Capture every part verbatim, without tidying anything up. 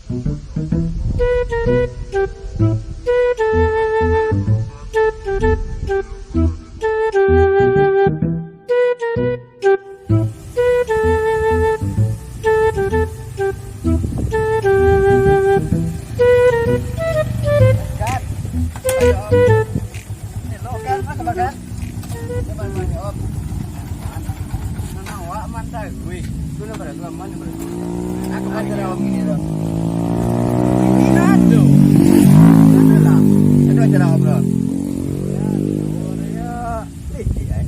Kan? Ayo, Om. Elok kan? Mantap kan? Coba banyak, Om. Nang awak mantap, wih. Itu lah pada tuan, mana pada tuan? Aku ajar awak begini, Om. Ini kan tu. Mana lah? Aduh, ajar awak, bro. Ya, ya. Eh, eh, eh.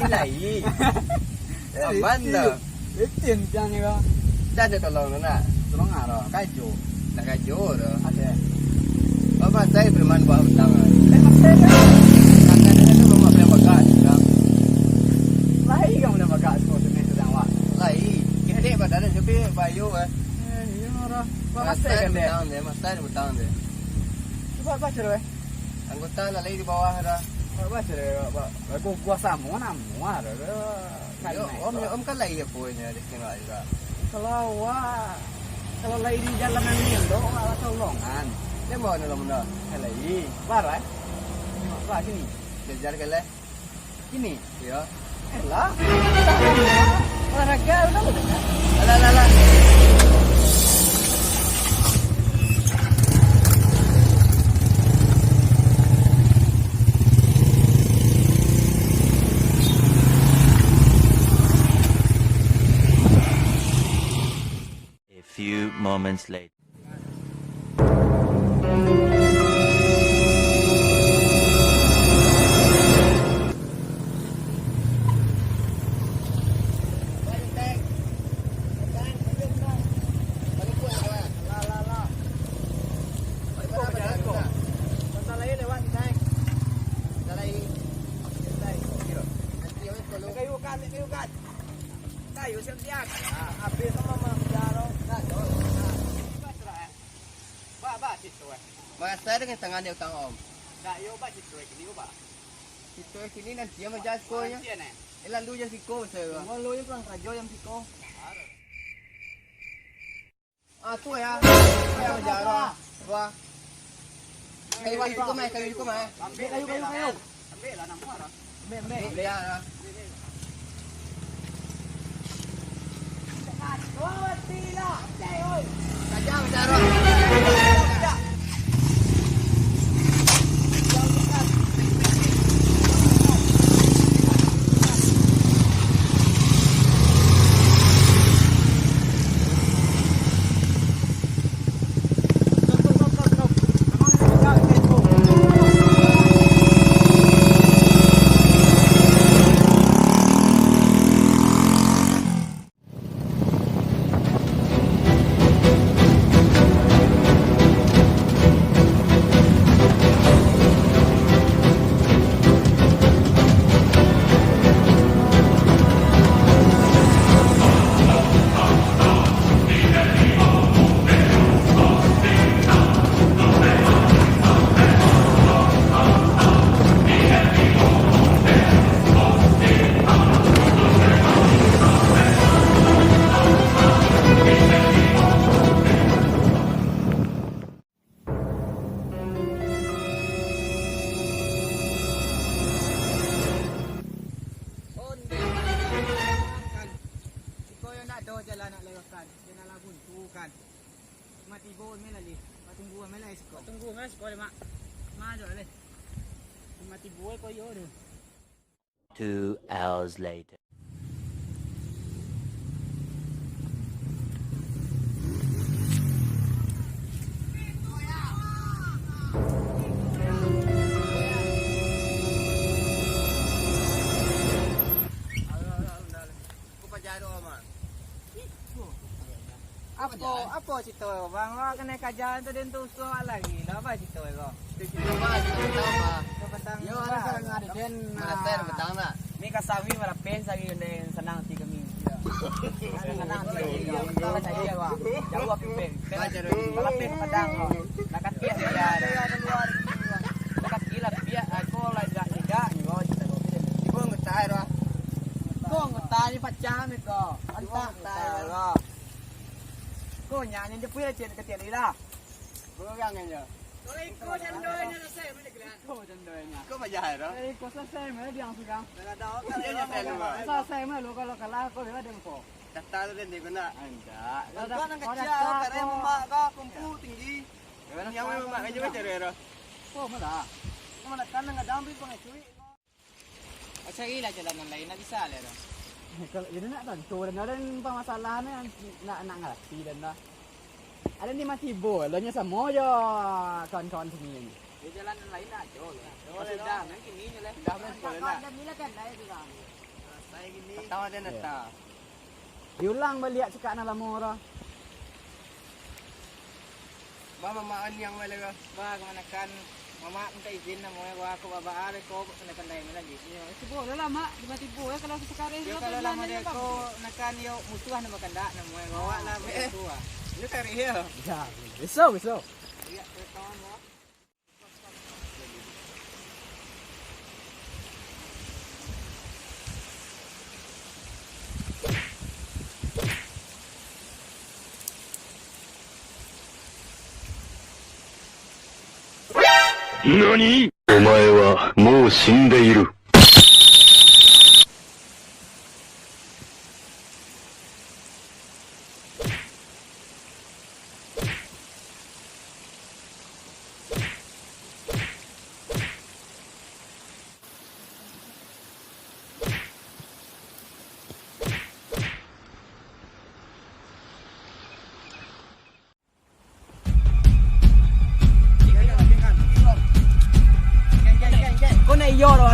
Ilai. Aman dah. Licin, licin, licin, licin, licin, licin. Dah ada tolong tu nak? Tolong ah, dah. Kajo. Nak kajo dah. Ada. Apa saya preman buah petang ah? Eh, apa saya dah? Tangan dia tu belum boleh bagak ni, dah. Lai yang boleh bagak tu, tu ni sedang awak. Lai. Ketek badan dia, tapi bayu eh. Eh, iya, dah. Apa saya kan dia? Masai dia petang dia, masai dia petang dia. Cuba baca dulu eh. Anggota lah lai di bawah dah. Ba-, baca deh, ba-, ba-, lagu gua samo namo ado, ado. Yo, Om, yo, Om kan lai apo nyo di sini lah juga. Kalau awak, kalau lai di jalanan ni, lo, awak lah tolongan. Dia bawa dalam benda. Eh, lai. Bar, eh? Tengok, bar sini. Kejar ke leh? Kini? Iyo. Elah. Olahraga, tahu tak? Alah, alah, alah. A few moments later. Kayu kan, kayu kan. Kayu siap-siap. Ah, habis sama mah bujaro. Ba, ba, situ, eh. Marasa dengan tangan dia utang, Om. Dak, yo, ba, situ, eh, kini, yo, ba. Situ, eh, kini nanti yang majalan sekolahnya. Nanti, eh. Eh, lalu jam siko, saya. Lalu yang pulang kerja jam siko. Ah, tu ya. Kayu aja, Ro. Wah. Kayu, kayu cukup, eh. Kayu cukup, eh. Ambil, kayu, kayu, kayu. Ambil lah, nama orang. Ambil, ambil. Ambil, ya. Tajam, Ro. Ondeh, kan. Siko yo ndak ado jalan nak lewakan, jalan lah buntu, kan. Mati bo, main lah, Lih. Tunggu, main lah, siko. Tunggu, main siko, Mak. Maju, Lih. Mati bo, ko yo tu. Two hours later. Apo, apo cito, Bang? Wah, kanai kaja tu den tu usuah lagi lah. Apo cito, Bang? Cito-cito, Bang, cito, Bang. Cito patang, yo, Bang. Ada sarang ada den, marasa, ah, patang nak. Ni ka sawi marapen sawi den sanang ati kami. Sanang ati kami. Kita lah cari, Bang. Jauh api pen. Kita lah pen padang, Bang. Lah katiak dia. Lah katiak lah piak, aku lah jak tidak, ni, Bang, cito. Ibu ngetai, Bang. Kami ko, antah ko. Ko nyanyi je punya cek kecil lah. Kurang aja. Iko contohnya selesai mana gerak? Iko contohnya. Iko bajahat tu. Iko selesai mana dia sudah. Dah ada orang selesai lu. Selesai mana lu kalau kalah kau bela dengko. Kata tu dia guna. Indak. Kau nak kecil, kau kare mamak kau kumpu tinggi. Yang mamak aja macam mana? Oh, malah. Kau mana kan enggak dambi kau ngecui. Carilah jalan nan lain, ndak bisa lai tu. Kalau jadi nak tantu dan ada pamasalah ni nak nak ngarati dan dah. Ada ni mah tibo, lo nyo samo jo kawan-kawan sini ni. Di jalan nan lain nak jo lah. Oh, sudah, nan kini nyo lah. Sudah, sudah, sudah. Ada mila kan, dah itu lah. Selesai gini. Ketawa dia neta. Diulang baliak cakak nan lamo tu. Ba, mamak an yang mana ko? Ba, kamanakan mamak minta izin namo e, ba, ko babaa ko pandai-pandai me lagi. Iyo, cubo lah, Mak, tibo-tibo ya kalau sekarang. Yo, kalau lamo dia ko nakan yo musuah namo kandak namo e, ba, awak lah begitu ah. Yo, tarik yo. Ya, besok, besok. Iya, kawan, ba. Nani? Omae wa mou shinderu. こんなんいいよ、俺は。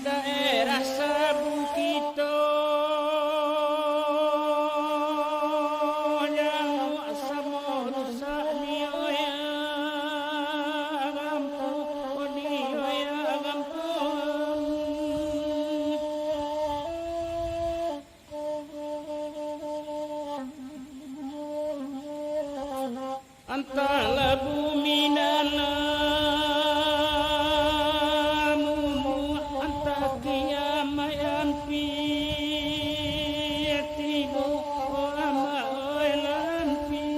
Daerah Sabukito, jangok samo rusak, nio ya gampang, nio ya gampang. Antahlah bumi nan lah mumuak, antah kiamaik ampia tibo, oh amak oi, lah ampia.